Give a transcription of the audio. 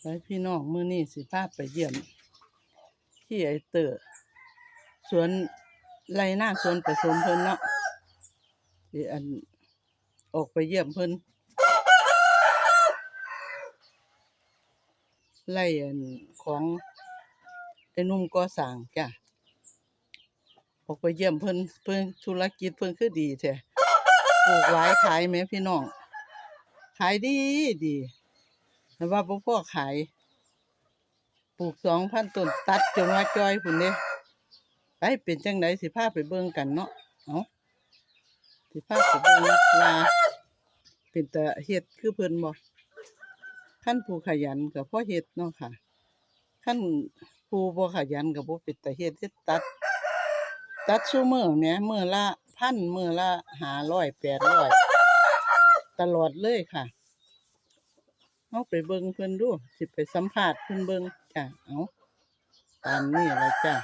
ໄປພີ່ນ້ອງ ມື້ນີ້ຊິພາໄປຢ້ຽມ ຄຣີເອເຕີ ສວນໄຮ່ນາສວນປະສົມເພິ່ນເນາະ ຊິອັນ ອອກໄປຢ້ຽມເພິ່ນ ໄຮ່ອັນຂອງໄອ້ໜຸ່ມກໍ່ສ້າງຈ້າ. ອອກໄປຢ້ຽມເພິ່ນ ເພິ່ນ ທຸລະກິດເພິ່ນຄືດີແທ້ ປູກຫວາຍຂາຍແໝພີ່ນ້ອງ ຂາຍດີດີ ແຕ່ວ່າບໍ່ພໍຂາຍ ປູກສອງພັນຕົ້ນ ຕັດຈົນວ່າຈ່ອຍພຸ້ນເດ້. ໄປ ເປັນຈັ່ງໃດ ຊິພາໄປເບິ່ງກັນເນາະ ເອົາ ຊິພາໄປເບິ່ງວ່າເປັນຕາເຮັດຄືເພິ່ນບໍ່. ຄັນຜູ້ຂະຫຍັນກໍພໍເຮັດເນາະຄ່ະ ຄັນຜູ້ບໍ່ຂະຫຍັນກໍບໍ່ເປັນຕາເຮັດເດ້. ຕັດ ຕັດຊຸມື້ແໝ ມື້ລະພັນ ມື້ລະຫ້າຮ້ອຍ ແປດຮ້ອຍ ຕະຫຼອດເລີຍຄ່ະ. ເຮົາໄປເບິ່ງເພິ່ນດູ ຊິໄປສຳພາດເພິ່ນເບິ່ງຈ້າ. ເອົາ ຕາມນີ້ລະຈ້າ.